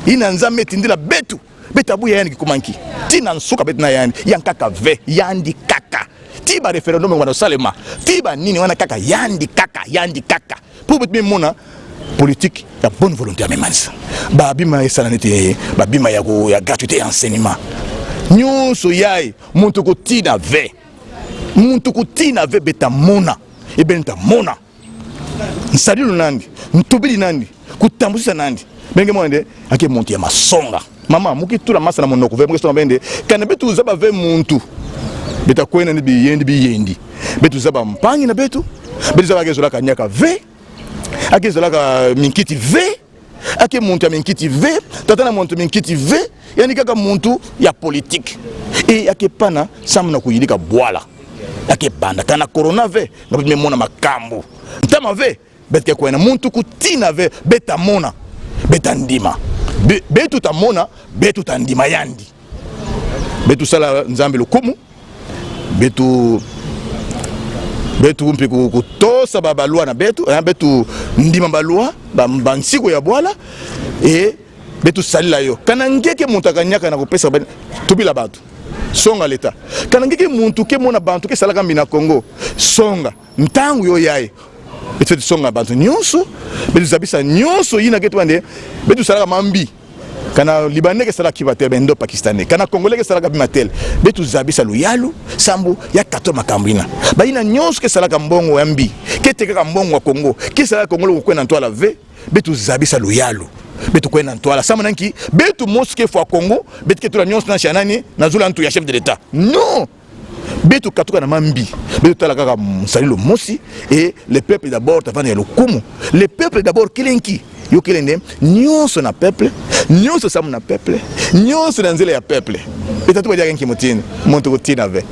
ina Nzambe etindela betu beta buya yandi kikumanki ntina nsuka beti na yandi yankaka ve yandi kaka ti ba référendum wana osalema ti banini wana kaka yandi kaka yandi kaka, mpo beti mimona politique ya bonne volonté ya memanisa babima esala neti babima ya gratuité ya enseignement nyonso yai. Moto kotina ve, muntu kutina ve beta mona ebenta mona nsalilo nandi ntobili nandi kutambusisa nandi benge mwana nde ake muntu ya masonga. Mama muki tula masa na monoko ve muki songa bende kana betu zaba ve muntu beta kwena ndi biyendi biyendi betu zaba mpangi na betu betu zaba kezolaka nyaka ve akezolaka minkiti ve ake muntu ya minkiti ve tata na muntu minkiti ve yani kaka muntu ya politique e ake pana sambu na kuyilika bwala ake banda kana corona ve na mona makambo ntama ve betke kwena muntu kutina ve beta mona beta ndima betu tamona betu tandima yandi betu sala Nzambe lokumu betu betu mpe kutosa balwa na betu, betu ndima balwa bansiko ya bwala e betu salila yo kana ngeke muntu akanyaka na kopesa tobila bato songa leta kana ngeke muntu ke mona bantu ke salaka mbi na Congo songa ntango yo yaye betu songa bantu nyonso betu zabisa nyonso yina ke tubande betu salaka mambi kana Libanais ke salaka kibatel bendo Pakistanais kana Congolais ke salaka bimatel betu zabisa luyalu sambu ya kato makambo ina bayina nyonso ke salaka mbongo ya mbi ke tekaka mbongo ya Congo ke salaka Congolais kokwena ntwala ve betu zabisa luyalu betu kwena ntwala sambu nanki betu mosi ke fwa Congo betu ke tula nyonso na shanani na zula ntu ya chef de l'État non betu katuka na mambi betu tala kaka msalilo mosi. Et le peuple d'abord tavanda ya lokumu, le peuple d'abord kilenki yo kelende nyonso na peuple nyonso samu na peuple nyonso na nzela ya peuple etatu badiaka nki motini muntu kotina ve.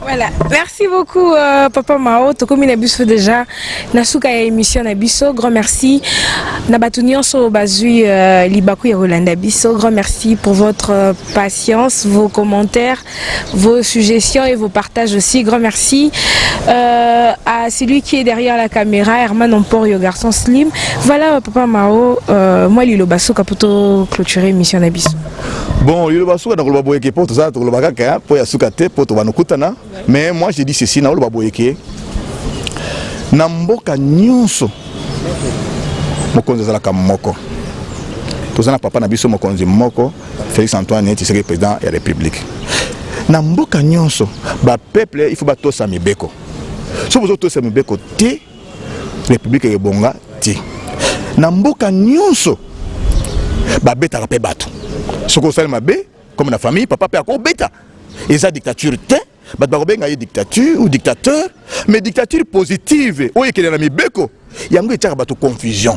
Voilà, merci beaucoup Papa Mao. Tokomi na biso déjà na suka ya émission na biso. Grand merci na bato nyonso bazui libaku ya kolanda biso. Grand merci pour votre patience, vos commentaires, vos suggestions et vos partages aussi. Grand merci à celui qui est derrière la caméra, Herman Emporio, garçon slim. Voilà, Papa Mao, moi liloba suka pour clôturer émission na biso. Bon, liloba suka na koloba boyeke po toza tokoloba kaka po ya suka te po tobana kutana. Mais moi je dis ceci, na koloba boyeke na mboka nyonso mokonzi azalaka moko. Toza na papa na biso mokonzi moko, Félix Antoine Tshisekedi, président ya République. Na mboka nyonso ba peuple il faut batosa mibeko. Soki bozotosa mibeko te, République ebonga te. Na mboka nyonso babetaka mpe bato soki osali mabe, comme na famille, papa mpe akobeta. Eza dictature te. Bato bakobenga ye dictature ou dictateur, mais dictature positive oyo ekende na mibeko, yango etiaka bato confusion.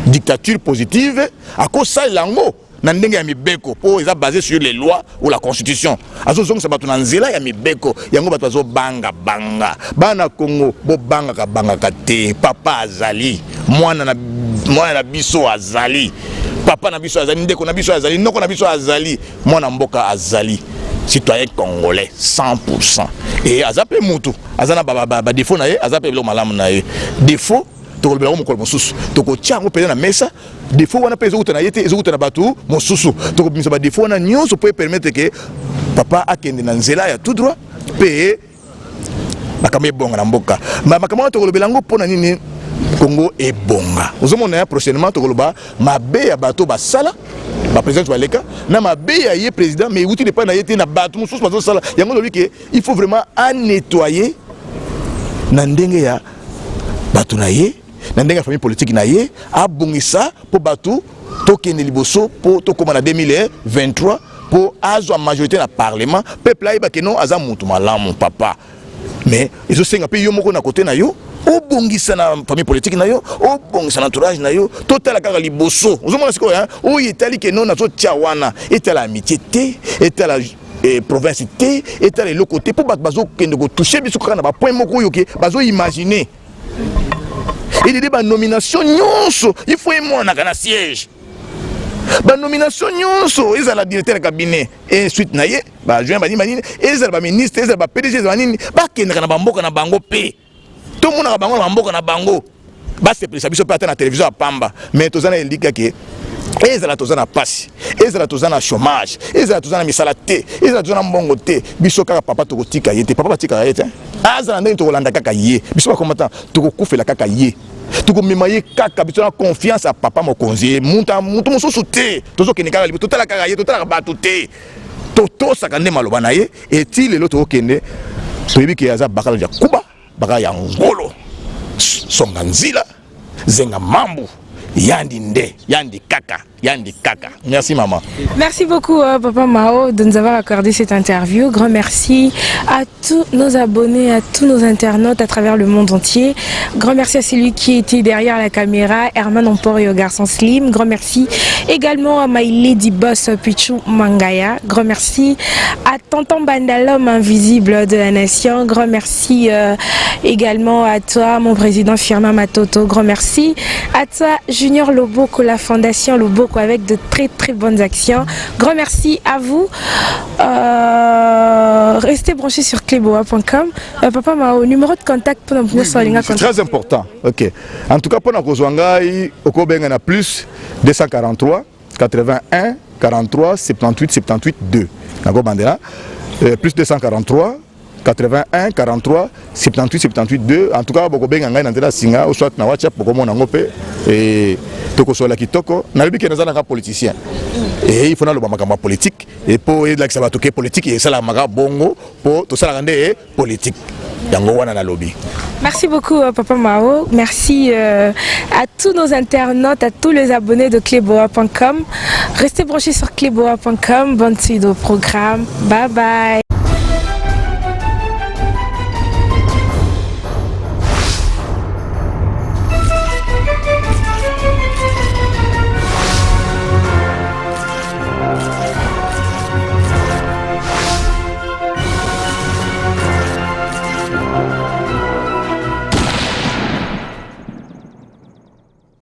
Dictature positive, akosalela yango na ndenge ya mibeko mpo eza basé sur les lois ou la constitution. Azozongisa bato na nzela ya mibeko, yango bato bazobangabanga. Bana Kongo, bobangaka bangaka te. Papa azali mwana na biso, azali papa na biso, azali ndeko na biso, azali noko na biso, azali mwana mboka, azali citoyen congolais 100. E aza mpe mutu, aza na badéfauts na ye, aza mpe biloko malamu na ye. Défaut tokolobela yango mokolo mosusu, tokotia yango mpenza na mesa. Défaut wana mpe ezokuta na ye te, ezokuta na bato mosusu. Tokobimisa badéfauts wana nyonso mpo epermettre ke papa akende na nzela ya tout droit mpe makambo ebonga na mboka. Makambo wana tokolobela yango mpo na nini? Kongo ebonga. Ozomona ya prochainement tokoloba mabe ya bato basala, baprésident baleka na mabe ya ye président, mais euti lepai na ye te, na bato mosusu bazosala yango. Lobi ke il faut vraiment anettoyer na ndenge ya bato na ye, na ndenge ya famille politique na ye, abongisa mpo bato tokende liboso, mpo tokóma na 2023, mpo azwa majorité na parlement, peuple ayeba ke non, aza motu malamu papa. Mais ezosenga mpe yo moko na kote na yo, obongisa na famille politique na yo, obongisa na entourage na yo. Totala kaka liboso. Ozomona sikoyo oyo etali ke non, nazotia wana, etala amitié te, etala province te, etala eloko te, mpo bato bazokende kotouche biso kaka na bapoint moko oyo ke bazoimagine. Elede banomination nyonso, il faut emonanaka na siège. Banomination nyonso, ezala directeur ya cabinet et suite na ye, baadjoint, banini banini, ezala baministre, ezala baPDG, ezala banini, bakendaka na bamboka na bango mpe tomonaka bango na bamboka na bango, basepelisa biso mpe ata na télévision ya pamba. Mais toza na elika ke ezala toza na pasi, ezala toza na chômage, ezala toza na misala te, ezala toza na mbongo te, biso kaka papa tokotika ye te. Papa batikaka ye te. Azala ndenge, tokolanda kaka ye. Biso bakomata, tokokufela kaka ye, tokomema ye kaka. Biso na confiance ya papa mokonzi, mutu mosusu te. Tozokende kaka libo, totala kaka ye, totalaka bato te, totosaka nde maloba na ye. Eti lelo tokokende, toyebi ke aza bakala ya kuba, bakala ya ngolo, songa nzila, zenga mambu, yandi nde yandi kaka, yandi kaka. Merci, maman. Merci beaucoup, Papa Mao, de nous avoir accordé cette interview. Grand merci à tous nos abonnés, à tous nos internautes à travers le monde entier. Grand merci à celui qui était derrière la caméra, Herman Emporio, garçon slim. Grand merci également à My Lady Boss Pichu Mangaya. Grand merci à Tonton Banda, l'homme invisible de la nation. Grand merci également à toi, mon président Firmin Matoto. Grand merci à toi, Junior Loboko, la fondation Loboko, avec de très très bonnes actions. Grand merci à vous. Restez branchés sur cleboa.com. Papa Mao, numéro de contact pour nous. Oui, c'est très important. Ok. En tout cas, pour nous ngai, okobenga na plus 243 81 43 78 78 2. Nako bandela. Plus 243 81 43 78 78 2. En tout cas, bokobenga ngai na nzela singa ou soit na WhatsApp, bokomona yango mpe e tokosola kitoko. Nalobi ke naza naka politicien e il faut naloba makambo ya politique e mpo elakisa bato ke politique esalamaka bongo, mpo tosalaka nde politique. Yango wana nalobi. Merci beaucoup, Papa Mao. Merci à tous nos internautes, à tous les abonnés de cleboa.com. Restez branchés sur cleboa.com. Bonne suite au programme. Bye bye.